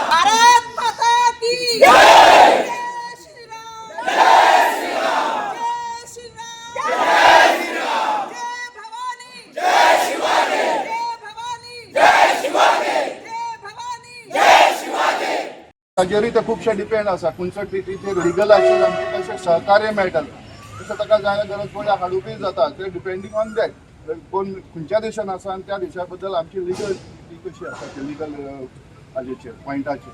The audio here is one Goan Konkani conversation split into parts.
भारत माता की जय श्री राम जय श्री राम जय श्री राम जय भवानी जय शिवाजी जय भवानी जय शिवाजी जय भवानी जय ताजेरूय ते खुबशे डिपेंड आसा खंयचो ट्रिटीचेर लिगल आसून आमकां कशें सहकार्य मेळटलें तशें ताका जाय गरज पडल्यार हाडुपूय जाता ते डिपेंडींग ऑन that कोण खंयच्या देशान आसा आनी त्या देशा बद्दल आमची लिगल ती कशी आसा ती लिगल हाजेचेर पॉयंटाचेर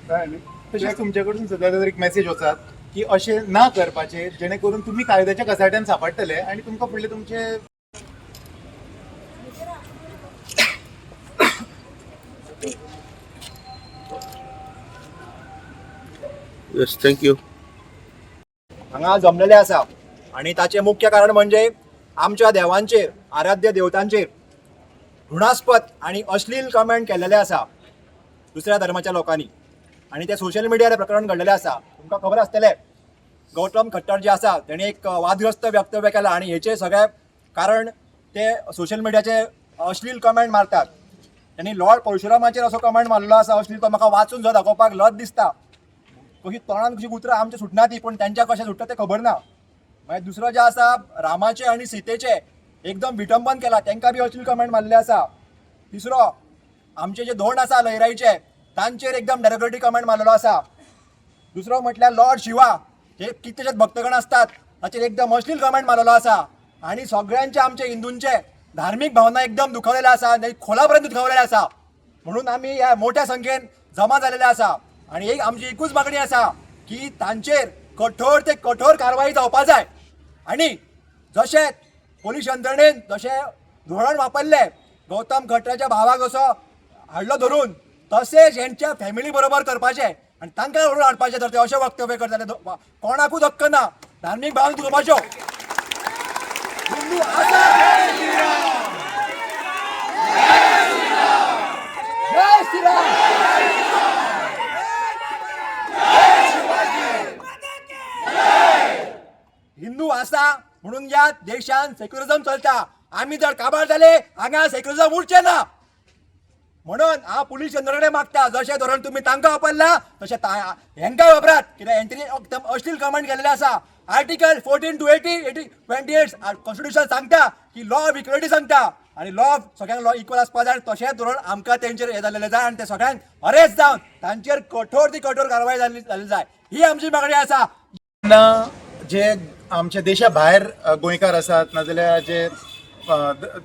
कळ्ळें न्ही? तशेंच तुमचे कडसून सद्या जर एक मेसेज वचात की अशें ना करपाचें जेणे करून तुमी कायद्याच्या कचाट्यान सांपडटले आनी तुमकां फुडले तुमचे येस thank you. हांगा जमलेले आसा आनी ताचें मुख्य कारण म्हणजे आमच्या देवांचेर, आराध्य देवतांचेर घृणास्पद आनी अश्लील कमेंट केल्लेले आसा दुसऱ्या धर्माच्या लोकांनी आनी ते सोशल मिडियार प्रकरण घडलेलें आसा. तुमकां खबर आसतलें, गौतम खट्टर जे आसा तेणी एक वादग्रस्त वक्तव्य केलां आनी हेचें सगळें कारण ते सोशल मिडियाचे अश्लील कमेंट मारतात. तेणी लॉर्ड परशुरामाचेर असो कमेंट मारलेलो आसा अश्लील, तो म्हाका वाचून सुद्दां दाखोवपाक लज दिसता. कशी तोंडान कशी उतरां आमच्या सुटना ती, पूण तेंच्या कशें सुट्टा तें खबर ना. मागीर दुसरो जें आसा, रामाचें आनी सीतेचें एकदम विटंबन केलां, तेंकां बी अश्लील कमेंट मारलेले आसा. तिसरो, आमचे जे धोंड आसा लयराईचे, तांचेर एकदम डेरोगेटरी कमेंट मारलेलो आसा. दुसरो म्हटल्यार लॉर्ड शिवा, हे कितलेशेच भक्तगण आसतात, ताचेर एकदम अश्लील कमेंट मारलेलो आसा. आनी सगळ्यांचे आमचे हिंदूंचे धार्मीक भावना एकदम दुखावलेले आसा आनी खोला पर्यंत दुखावलेले आसा. म्हणून आमी ह्या मोठ्या संख्येन जमा जालेले आसा आनी एक आमची एकूच मागणी आसा की तांचेर कठोर ते कठोर कारवाई जावपा जाय. आनी जशें पोलीस यंत्रणेन जशें धोरण वापरलें गौतम खटराच्या भावाक जसो हाडलो धरून, तशेंच हेंच्या फॅमिली बरोबर करपाचें आनी तांकां व्हरून हाडपाचें. जर ते अशें वक्तव्य करता जाल्यार कोणाकूच हक्क ना धार्मीक भावना दुखोवपाच्यो. हिंदू आसा. जय श्रीराम. हिंदू आसा म्हणून ह्या देशान सेक्युलरिझम चलता. आमी जर काबार जाले हांगा सेक्युलरिझम उरचें ना. म्हणून हांव पुलीस यंत्रणेक मागता, जशें धोरण तुमी तांकां वापरला तशें हेंकां वापरात. कित्याक हेंच्यांनी एकदम अश्लील कमेंट केलेले आसा. आर्टिकल 14 टू 80 80 28 कॉन्स्टिट्युशन सांगता की लॉ ऑफ इक्वलिटी सांगता आनी लॉ ऑफ सगळ्यांक लॉ इक्वल आसपा जाय. आनी तशें धोरण आमकां तेंचेर हें जालेलें जाय आनी ते सगळ्यांक अरेस्ट जावन तांचेर कठोर ती कठोर कारवाय जाल्ली जाल्ली जाय, ही आमची मागणी आसा. तेन्ना जे आमच्या देशा भायर गोंयकार आसात नाजाल्यार जे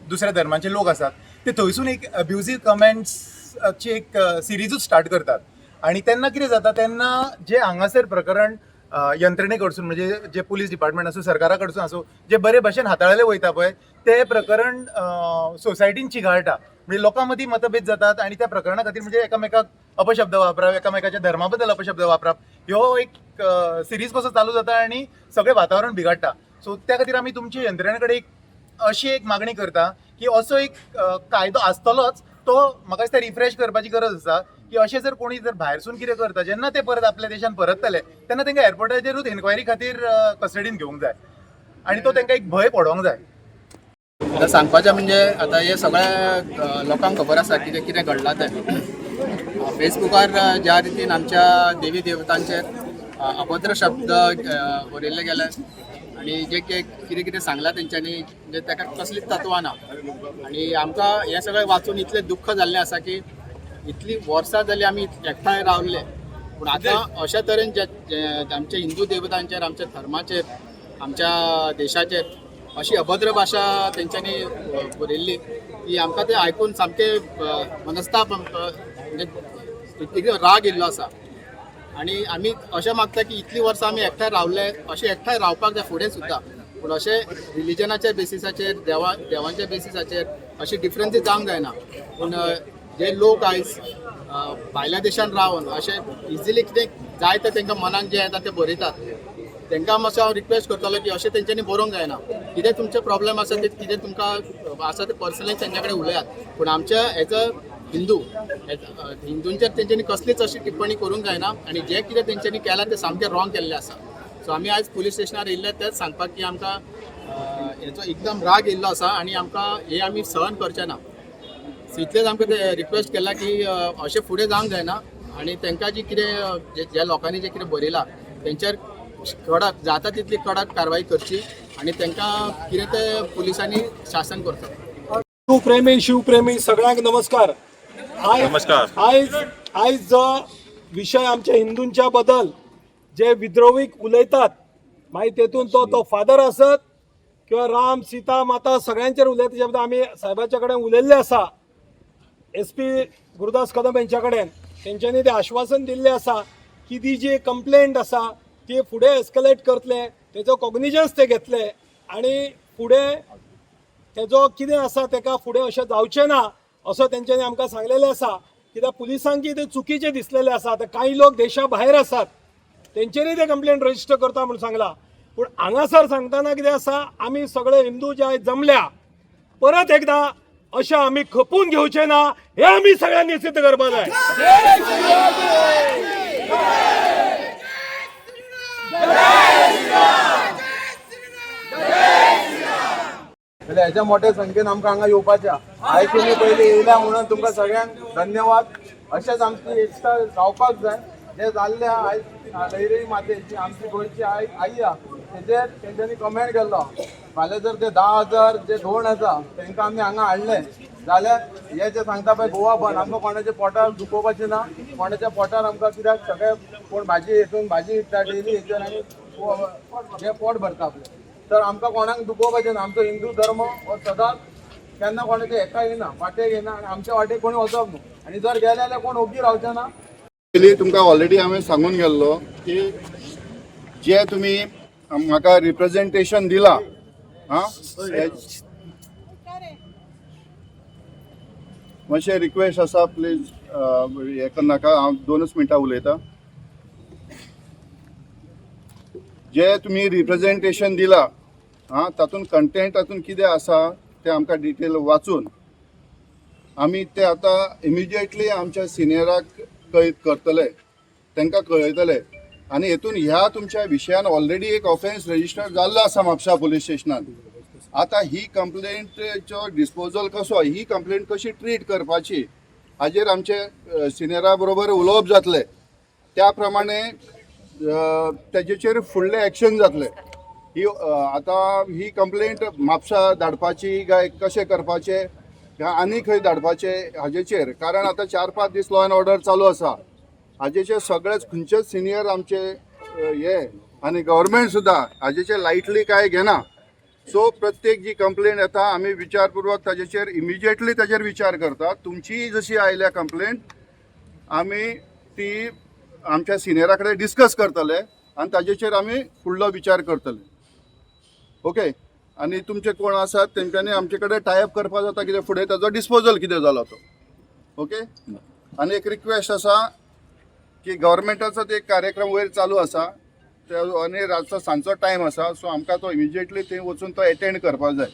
दुसऱ्या धर्माचे लोक आसात ते थंयसून एक अब्युजीव कमेंट्सची एक सिरिजूच स्टार्ट करतात. आनी तेन्ना कितें जाता, तेन्ना जे हांगासर प्रकरण यंत्रणे कडसून म्हणजे जे पुलीस डिपार्टमेंट आसूं, सरकारा कडसून आसूं, जे बरे भशेन हाताळले वयता पळय ते प्रकरण सोसायटीन चिघाळटा. म्हणजे लोकां मदीं मतभेद जातात आनी त्या प्रकरणा खातीर म्हणजे एकामेकाक अपशब्द वापरप, एकामेकाच्या धर्मा बद्दल अपशब्द वापरप, ह्यो एक सिरीज कसो चालू जाता आनी सगळें वातावरण बिगाडटा. सो त्या खातीर आमी तुमच्या यंत्रणे कडेन एक अशी एक मागणी करता की असो एक कायदो आसतलोच, तो म्हाका दिसता रिफ्रेश करपाची गरज आसा की अशें जर कोणी जर भायरसून कितें करता जेन्ना ते परत आपल्या देशान परततले तेन्ना तांकां एअरपोर्टाचेरूच एन्क्वायरी खातीर कस्टडीन घेवंक जाय आनी तो तांकां एक भंय पडोवंक जाय. आतां सांगपाचें म्हणजे आतां हें सगळें लोकांक खबर आसा कितें कितें घडलां तें. फेसबुकार ज्या रितीन आमच्या देवी देवतांचेर अभद्र शब्द बरयल्ले गेले आनी जे कितें कितें सांगलां तेंच्यांनी, म्हणजे ताका कसलीच तत्वां ना. आनी आमकां हें सगळें वाचून इतलें दुख्ख जाल्लें आसा की इतलीं वर्सां जालीं आमी एकठांय रावले, पूण आतां अशा तरेन जे आमच्या हिंदू देवतांचेर, आमच्या धर्माचेर, आमच्या देशाचेर अशी अभद्र भाशा तेंच्यांनी बरयल्ली की आमकां तें आयकून सामकें मनस्ताप, म्हणजे एकदम राग येयल्लो आसा. आनी आमी अशें मागता की इतलीं वर्सां आमी एकठांय रावले, अशें एकठांय रावपाक जाय फुडें सुद्दां, पूण अशें रिलिजनाच्या बेसिसाचेर, देवांच्या बेसिसाचेर अशें डिफरन्सीस जावंक जायना. पूण जे लोक आयज भायल्या देशान रावन अशें इजिली कितें जाय तें तांकां मनाक जें येता तें बरयतात. तांकां मातसो हांव रिक्वेस्ट करतलो की अशें तेंच्यांनी बरोवंक जायना. कितें तुमचे प्रॉब्लेम आसा ते, कितें तुमकां आसा ते पर्सनली तेंच्या कडेन उलयात, पूण आमच्या एज अ हिंदू, हिंदूंचेर तेंच्यांनी कसलीच अशी टिप्पणी करूंक जायना आनी जें कितें तेंच्यांनी केलां तें सामकें रॉंग केल्लें आसा. सो आमी आयज पुलीस स्टेशनार येयल्ले तेंच सांगपाक की आमकां हेचो एकदम राग येयल्लो आसा आनी आमकां हे आमी सहन करचे ना. सो इतलेंच आमकां ते रिक्वेस्ट केला की अशें फुडें जावंक जायना आनी तांकां जी कितें ज्या लोकांनी जें कितें बरयलां तेंचेर कडक जाता तितली कडक कारवाई करची आनी तांकां कितें तें पुलिसांनी शासन करचो. हिंदू शिवप्रेमी सगळ्यांक नमस्कार. नमस्कार. आयज आयज जो विशय आमच्या हिंदूंच्या बद्दल जे विद्रोहीक उलयतात, मागीर तेतून तो तो फादर आसत किंवा राम, सीता माता, सगळ्यांचेर उलयता, तेच्या बद्दल आमी साहेबाच्या कडेन उलयल्ले आसा, एस पी गुरुदास कदम यांच्या कडेन. तेंच्यांनी ते आश्वासन दिल्लें आसा की ती जी कंप्लेंट आसा ती फुडें एस्कलेट करतले, तेजो कॉग्निजन्स ते घेतले आनी फुडें तेजो कितें आसा तेका फुडें अशें जावचें ना असो तेंच्यांनी आमकां सांगलेलें आसा. कित्याक पुलिसांकी ते चुकीचें दिसलेलें आसा. आतां कांय लोक देशा भायर आसात, तेंचेरूय ते कंप्लेंट रजिस्टर करता म्हूण सांगलां. पूण हांगासर सांगतना कितें आसा, आमी सगळे हिंदू जे आयज जमल्या, परत एकदां अशें आमी खपून घेवचें ना हें आमी सगळ्यांनी सिद्ध करपाक जाय. जाल्यार हेच्या मोठ्या संख्येन आमकां हांगा येवपाचें आहा. आयज तुमी पयलीं येयल्या म्हणून तुमकां सगळ्यांक धन्यवाद. अशेंच आमची एकता जावपाक जाय. जें जाल्लें आहा आयज लयराई मातेची, आमची गोंयची आई आई आहा, तेजेर तेंच्यांनी कमेंट केल्लो. फाल्यां जर ते 10,000 जे धोंड आसा तेंकां आमी हांगा हाडले जाल्यार हे जे सांगता पळय गोवा बंद, आमकां कोणाच्या पोटार दुखोवपाचें ना, कोणाच्या पोटार आमकां, कित्याक सगळे कोण भाजी हेतून भाजी विकता डेली हेचेर आनी जे पोट भरता आपलें, तर आमकां कोणाक दुखोवपाचें ना. आमचो हिंदू धर्म हो सदांच केन्ना कोणाच्या हेका येना, वाटेक येना आनी आमच्या वाटेक कोणी वचप न्हू आनी जर गेले जाल्यार कोण ओगी रावचे ना. पयलीं तुमकां ऑलरेडी हांवें सांगून गेल्लो की जे तुमी म्हाका रिप्रेझेंटेशन दिलां, आं, मातशें रिक्वेस्ट आसा, प्लीज हें करनाका. हांव दोनच मिनटां उलयतां. जे तुमी रिप्रेझेंटेशन दिलां, आं, तातूंत कंटेंट तातूंत कितें आसा तें आमकां डिटेल वाचून आमी ते आतां इमिजिएटली आमच्या सिनियराक कळीत करतले, तांकां कळयतले आनी हेतून ह्या तुमच्या विशयान ऑलरेडी एक ऑफेन्स रजिस्टर जाल्लो आसा म्हापसा पुलीस स्टेशनान. आतां ही कंप्लेंटचो डिस्पोजल कसो, ही कंप्लेंट कशी ट्रीट करपाची हाजेर आमचे सिनियरा बरोबर उलोवप जातलें. त्या प्रमाणे तेजेचेर फुडलें एक्शन जातलें. ही आतां ही कंप्लेंट म्हापसा धाडपाची काय कशें करपाचें काय आनी खंय धाडपाचें हाजेचेर, कारण आतां 4-5 दीस लॉ एंड ऑर्डर चालू आसा. हाजेचेर सगळेच खंयचेच सिनियर आमचे हे आनी गव्हर्मेंट सुद्दां हाजेचेर लायटली काय घेना. सो प्रत्येक जी कंप्लेंट येता, आमी विचारपूर्वक ताजेचेर इमिजिएटली ताजेर विचार करता. तुमचीय जशी आयल्या कंप्लेंट, आमी ती आमच्या सिनियरा कडेन डिस्कस करतले आनी ताजेचेर आमी फुडलो विचार करतले. ओके, आनी तुमचे कोण आसात तेंच्यांनी आमचे कडेन टायअप करपाक जाता, कितें फुडें ताजो डिस्पोजल कितें जालो तो. ओके, आनी एक रिक्वेस्ट आसा की गव्हर्मेंटाचो एक कार्यक्रम वयर चालू आसा ते आनी रातचो सांजचो टायम आसा, सो आमकां तो इमिजिएटली थंय वचून तो एटेंड करपाक जाय,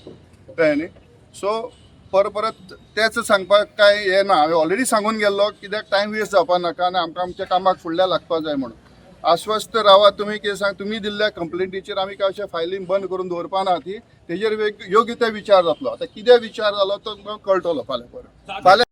कळ्ळें न्ही? सो परत परत तेच सांगपाक काय हें ना. हांवें ऑलरेडी सांगून गेल्लो, कित्याक टायम वेस्ट जावपाक नाका आनी आमकां आमच्या कामाक फुडल्या लागपाक जाय म्हणून. आश्वस्त रावात तुमी कितें सांग, तुमी दिल्ल्या कंप्लेंटीचेर आमी काय अशें फायलींग बंद करून दवरपा ना. ती तेजेर योग्य ते विचार जातलो. आतां कितें विचार जालो तो तुमकां कळटलो फाल्यां परत फाल्यां.